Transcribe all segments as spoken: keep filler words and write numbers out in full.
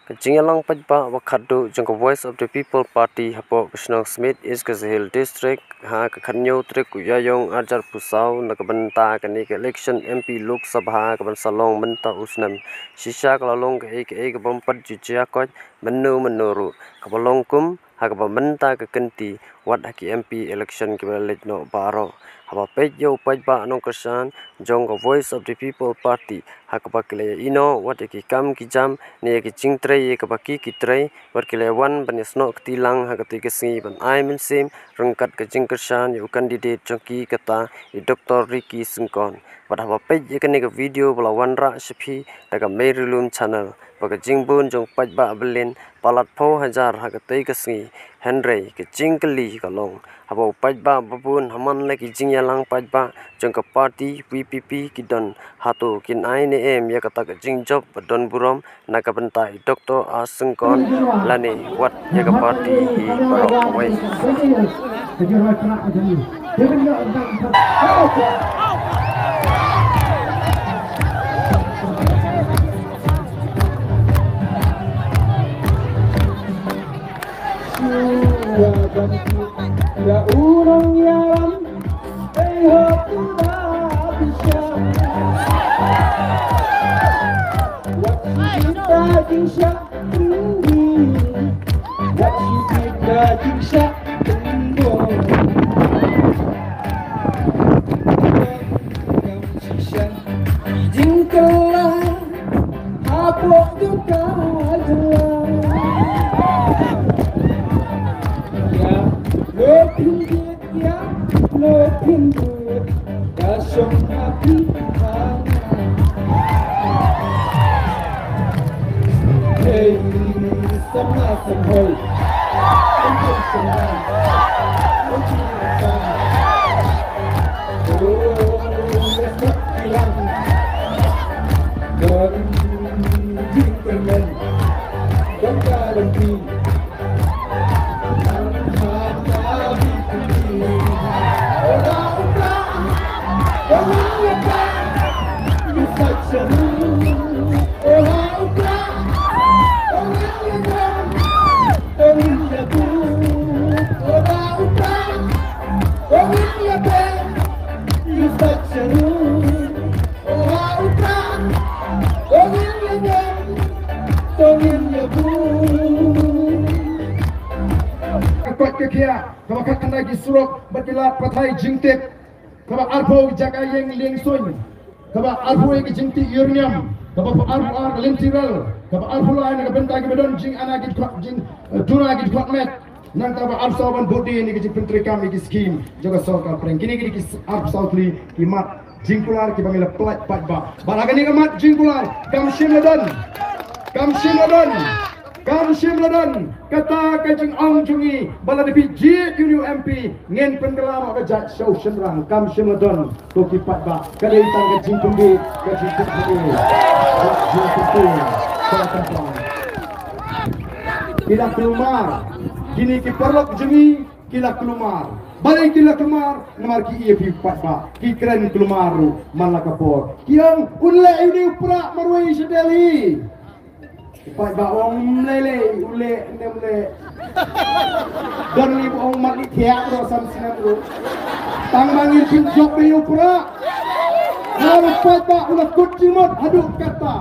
Ka jingïalang paidbah ba khatduh jong ka Voice of the People Party hapoh ka shnong Smit, East Khasi Hills District, ha ka khatñiew tarik u Ïaïong arhajar arphew saw, na ka bynta kane ka election M P Lok Sabha kaban sa long mynta u snem. Shisha ka la long kaei kaei kabym pat ju jia koit mynno mynno ruh, kaba long kum ha kaba mynta ka kynti, wat ha ki M P election kiba la leit noh baroh. Haba peit ïa u paidbah nongkyrshan jong ka Voice of the People Party, ha kaba ki la ïa ïehnoh wat ïa ki kam ki jam ne ïa ki jingtrei ïa kaba ki ki trei, wat ki la ïa wan ban ïasnoh kti lang ha katei ka sngi ban ai mynsiem ryngkat ka jingkyrshan ïa u candidate jong ki, kata i Doctor Ricky Syngkon. Bad haba peit ïa kane ka video ba la wanrah sha phi da ka Mei Rilum Channel, ba ka jingbun jong paidbah ba lin palat phew hajar ha katei ka sngi, hynrei ka jingkylli ka long, haba u paidbah ba bun ha man la ki jingïalang paidbah jong ka party V P P ki don, hato kin ai ne em ïa kata ka jingjop ba don burom na ka bynta i Doctor R Syngkon, lane wat ïa ka party hi baroh kawei. Ka koit ka khiah kaba khatkhyndai ki surok bad ki lad pathai jingtip, kaba arphew ki jaka ïeng liengsuiñ, kaba arphew wei ki jingtih uranium, kaba arphew ar ka lynti rel, kaba arphew lai na ka bynta kiba don jingana ki dkhot jing, eh, duna ki dkhot met. Nangta ba arphew saw ban bud ïa ki jingpyntreikam ïa ki skim jong ka sorkar pdeng. Kine ki dei ki arphew saw tylli ki mat jingkular kiba ngi la pynlait paidbah. Bad ha kane ka mat jingkular kam shym la don, kam shym la don, kam shym la don kata ka jingong jong ngi ba lada phi jied ïa une u M P ngin pynkylla noh ka jait sha u shynrang. Kam shym la don. Ko ki paidbah, ka dei tang ka jingpynbeit, ka jingpynbeit, ka jingpynbeit, ka jingpynbeit. Ki la kulmar, kine ki paralok jong ngi ki la kulmar. Balei ki la kulmar? Namar ki ïa phi paidbah, ki kren kulmar ruh man la ka por. Ki ong un leh ïa une u prah marwei sha Delhi. Paidbah ong, um leh leh, u leh ne um leh. Don ne ba ong mat leh thiah ruh san snem ruh. Tang ba ngin pynjop ïa u prah. Namar paidbah u la kut jingmut haduh katta.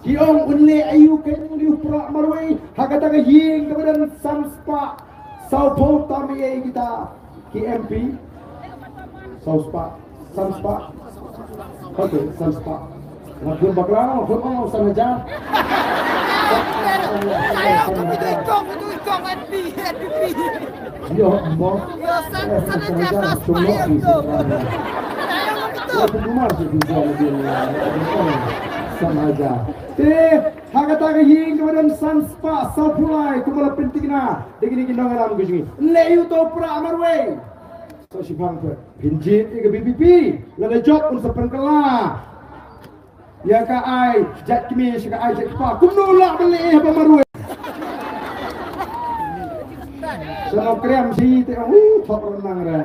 Ki ong un leh aïu kein ïa u prah marwei ha kata ka ïing kaba don san spah sawphew tam ïa kita ki M P. Saw spah, san spah. Okay, san spah. Nga khun bakla, nga khun ong san hajar. Yo, mo. Yo, san, san hajar, san spah, yo. San hajar. Te ha kata ka ïing kaba don san spah sawphew lai, kumba la pynthikna da kine ki nongïalam ka jong ngi. Leh ïa uto u prah marwei. Sa shiphang phet. Phin jied ïa ka V P P. Lada jop un sa pynkylla ïa ka ai jait kmie sha ka ai jait kpa. Kumno lah ban leh haba marwei? Sa nongkriam shi te ong, u thok rynang re.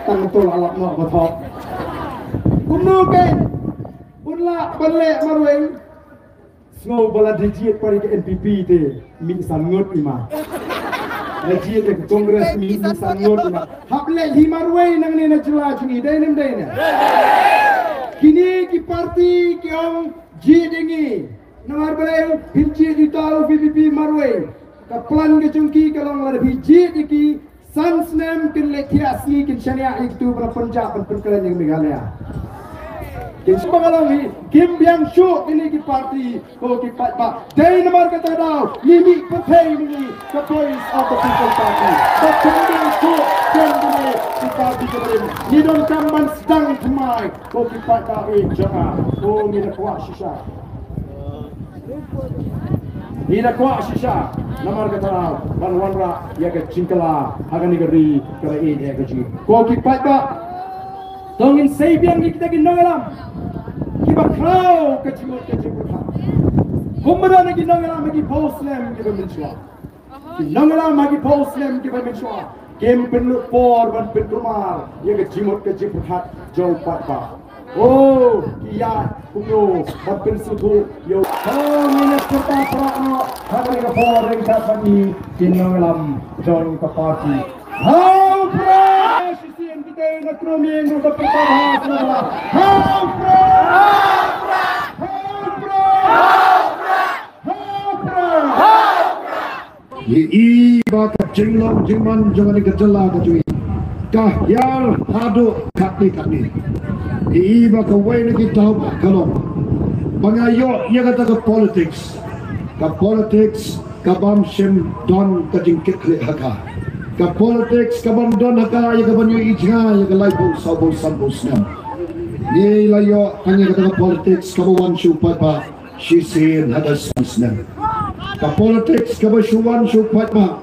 Tang to la lap noh ba thok. Kumno kein un lah ban leh marwei? Ngo ba la da jied pat ïa ka N P P te mih san ngut i ma. La jied ïa ka Congress mih, mih san ngut i ma. Hap leh hi marwei nangne na jylla jong ngi, dei ne ym dei ne? Kine ki party ki ong jied ïa ngi. Namar balei? Phin jied ïa uta u V P P marwei. Ka plan ka jong ki ka long lada phi jied ïa ki, san snem kin leit thiah sngi kin shaniah ïa kitu ba la pynjah ban pynkhlaiñ ïa ka Meghalaya. Kin shu ba ka long hi, kim biang shuh kine ki party ko ki paidbah. Dei namar kata ka daw ngi mih pyrthei ngi, ka Voice of the People Party. Ba kim biang shuh kim kine ki party ki barim. Ngi donkam ban sdang thymmai ko ki paidbah ïeit jong nga. Ko ngi da kwah shisha. Ngi da kwah shisha namar kata ban wanrah ïa ka jingkylla ha kane ka ri kaba ïeit ïa ka jong ngi. Ko ki paidbah, to ngin sei biang ïa kita ki nongïalam kiba khraw ka jingmut ka jingpyrkhat. Kumba don ki nongïalam ha ki phew snem kiba mynshuwa. Ki nongïalam ha ki phew snem kiba mynshuwa kim pynlut por ban pynkulmar ïa ka jingmut ka jingpyrkhat jong u paidbah. Oh, ki ïaid kumno ban pynsngewthuh ïa u. Oh, ngin ïa pyrta pra noh ha kane ka por ryngkat bad ngi ki nongïalam jong ka party. Ha u Prah! Shisien kita na Khromien ruh da pyrta bha sngewbha. Ha u Prah! Ha u Prah! Ha u Prah! Ngi i ba ka jinglong jingman jong kane ka jylla ka jong ngi ka hiar haduh katne katne. Ngi i ba kawei na ki daw ba ka long ba nga ïoh ïa kata ka politics. Ka politics ka bym shym don ka jingkitkhlieh ha ka. Ka politics ka bym don ha ka ïa ka ban ïohi jngai ïa ka laiphew, sawphew, sanphew snem. Ngi la ïoh tang ïa kata ka politics kaba wan sha u paidbah shisien ha ka san snem. Ka politics kaba shu wan sha u paidbah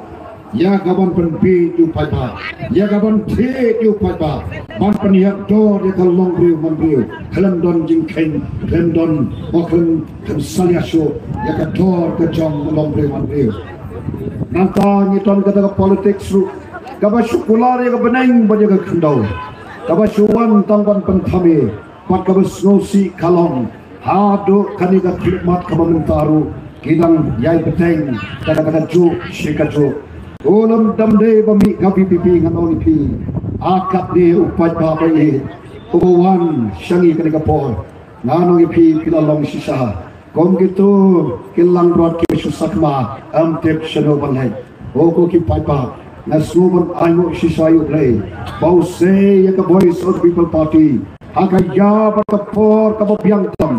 ïa ka ban pynbiej ïa u paidbah, ïa ka ban thied ïa u paidbah, ban pynïap dor ïa ka longbriew manbriew. Khlem don jingkheiñ, khlem don, o khlem, khlem salia shuh ïa ka dor ka jong ka longbriew manbriew. Nangta ngi don kata ka politics ruh kaba shu kular ïa ka bneng bad ïa ka khyndew, kaba shu wan tang ban pynthame. Bad kaba sngewsih ka long haduh kane ka khyllipmat kaba mynta ruh ki dang ïai bteng da kata ka juk sha ka juk. U lem dam dei ba mih ka V P P ngan ong ïa phi, a katne u paidbah ba ïeit uba wan sha ngi kane ka por, ngan ong ïa phi, phi la long shisha. Kum kito ki langbrot ki shu sakma, ym tip shano ban leit. O ko ki paidbah, nga sngew ban ainguh shisha ïa U Blei ba u sei ïa ka Voice of the People Party ha ka ïa bad ka por kaba biang tam,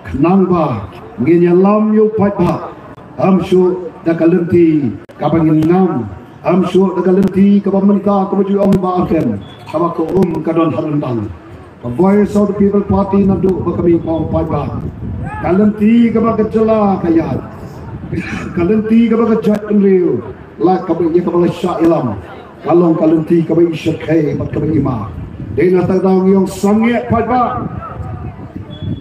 khnang ba ngin ïalam ïa u paidbah, ym shuh da ka lynti kaba ngin ngam, ym shuh da ka lynti kaba mynta kaba ju ong ba arken, kaba ka um ka don ha ryndang. Ka Voice of the People Party naduh ba ka mih, ong paidbah, ka lynti kaba ka jylla ka ïaid, ka lynti kaba ka jaitbynriew la kaba ïa kaba la shah ïalam, ka long ka lynti kaba i shyrkhei bad kaba i ma. Dei na kata ka daw ngi ong sangeh paidbah,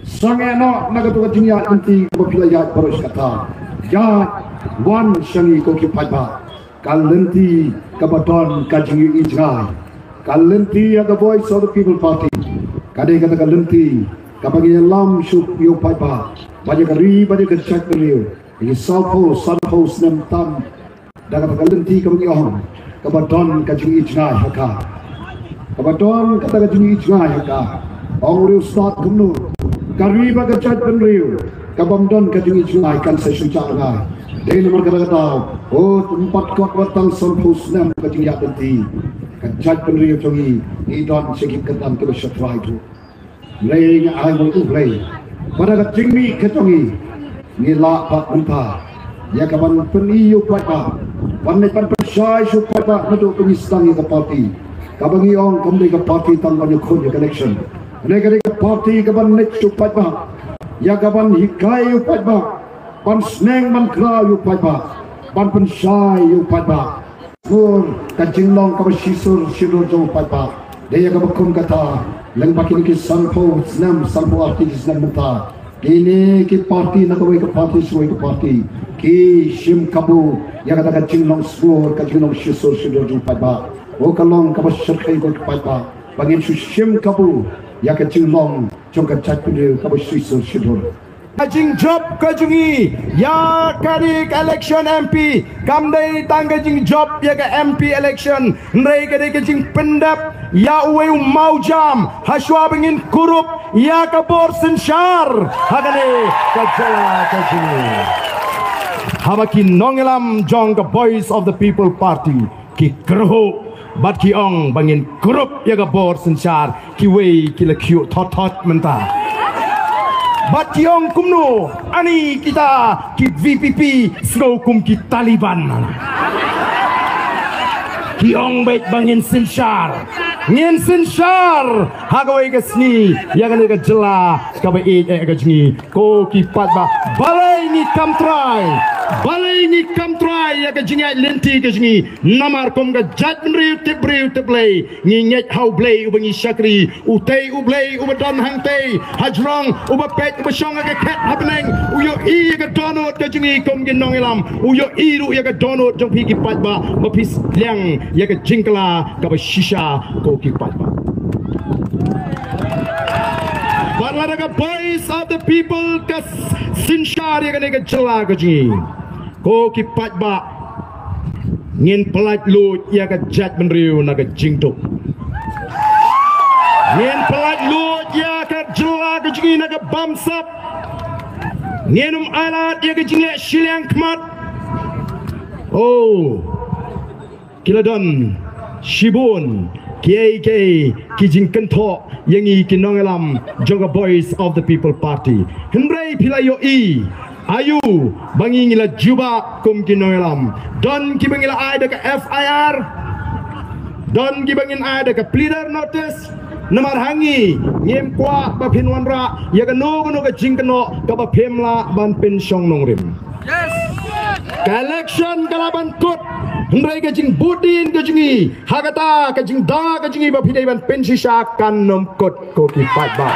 sangeh noh na kata ka jingïaid lynti kaba phi la ïaid baroh shi katta. Ïaid wan sha ngi ko ki paidbah. Ka lynti kaba don ka jingïohi jngai, ka lynti ïa ka Voice of the People Party. Ka dei kata ka lynti kaba ngi ïalam shuh ïa u paidbah bad ïa ka ri bad ïa ka jaitbynriew ïa ki sawphew sanphew snem tam. Da kata ka lynti kaba ngi ong kaba don ka jingïohi jngai ha ka, kaba don kata ka jingïohi jngai ha ka. Ong u riewstad kumno, ka ri bad ka jaitbynriew ka bym don ka jingïohi jngai kan sa shu jah ngai. Dei namar kata ka daw, o, ym pat kot wat tang sanphew snem ka jingïaid lynti, ka jaitbynriew jong ngi i don sha ki kyrdan kiba sha trai tu. Hynrei nga ai nguh ïa U Blei ba da ka jingmih ka jong ngi, ngi lah pat mynta ïa ka ban pyni ïa u paidbah, ban leit ban pynshai sha u paidbah naduh ba ngi sdang ïa ka party. Kaba ngi ong kam dei ka party tang ban ïakhun ïa ka election. Hynrei ka dei ka party ka ban leit sha u paidbah, ïa ka ban hikai ïa u paidbah, ban sneng ban khraw ïa u paidbah, ban pynshai ïa u paidbah. Sngewsih ka jinglong kaba shisur shidur jong u paidbah. Dei ïa kaba kum kata, lyngba kine ki sanphew snem, sanphew arti ki snem mynta, kine ki party na kawei ka party sha kawei ka party ki shim kabu ïa kata ka jinglong sngewsih, ka jinglong shisur shidur jong u paidbah. O ka long kaba shyrkhei ko ki paidbah ba ngin shu shim kabu ïa ka jinglong jong ka jaitbynriew kaba shisur shidur. Ka jingjop ka jong ngi ïa kane ka election M P kam dei tang ka jingjop ïa ka M P election, hynrei ka dei ka jingpyndep ïa uwei u mawjam ha shuwa ba ngin kurup ïa ka bor synshar ha kane ka jylla ka jong ngi. Haba ki nongïalam jong ka Voice of the People Party ki kyrhuh bad ki ong ba ngin kurup ïa ka bor synshar, kiwei ki la kyiuh thot thot mynta. Bad ki ong kumno, ani kita ki V P P sngew kum ki Taliban. Ki ong beit ba ngin synshar, ngin synshar ha kawei ka sngi ïa kane ka jylla kaba ïeit eh ka jong ngi. Ko ki paidbah, balei ngi kam trai? Balei ngi kam trai ïa ka jingïaid lynti ka jong ngi? Namar kum ka jaitbynriew tip briew tip Blei, ngi ngeit ha U Blei uba ngi shakri, utei U Blei uba don hangtei hajrong, uba peit uba shong ha ka khet ha bneng, u ïohi ïa ka dohnud ka jong ngi kum ki nongïalam, u ïohi ruh ïa ka dohnud jong phi ki paidbah, ba phi sliang ïa ka jingkylla kaba shisha, ko ki paidbah. Bad lada ka Voice of the People ka synshar ïa kane ka jylla ka jong ngi, ko ki paidbah, ngin pyllait luid ïa ka jaitbynriew na ka jingduk. Ngin pyllait luid ïa ka jylla ka jong ngi na ka bamsap. Ngin ym ailad ïa ka jingleh shiliang khmat. Oh, ki la don shibun kiei kiei ki jingkynthoh ïa ngi ki nongïalam jong ka Voice of the People Party. Hynrei phi la ïohi aïu ba ngi ngi la jubab kum ki nongïalam? Don kiba ngi la ai da ka F I R, don kiba ngin ai da ka pleader notice. Namar ha ngi ngim kwah ba phin wanrah ïa kano kano ka jingkynnoh kaba phim lah ban pynshong nongrim. Ka election ka lah ban kut, hynrei ka jingbud dien ka jong ngi, ha kata ka jingda ka jong ngi ba phi dei ban pynshisha kan ym kut, ko ki paidbah.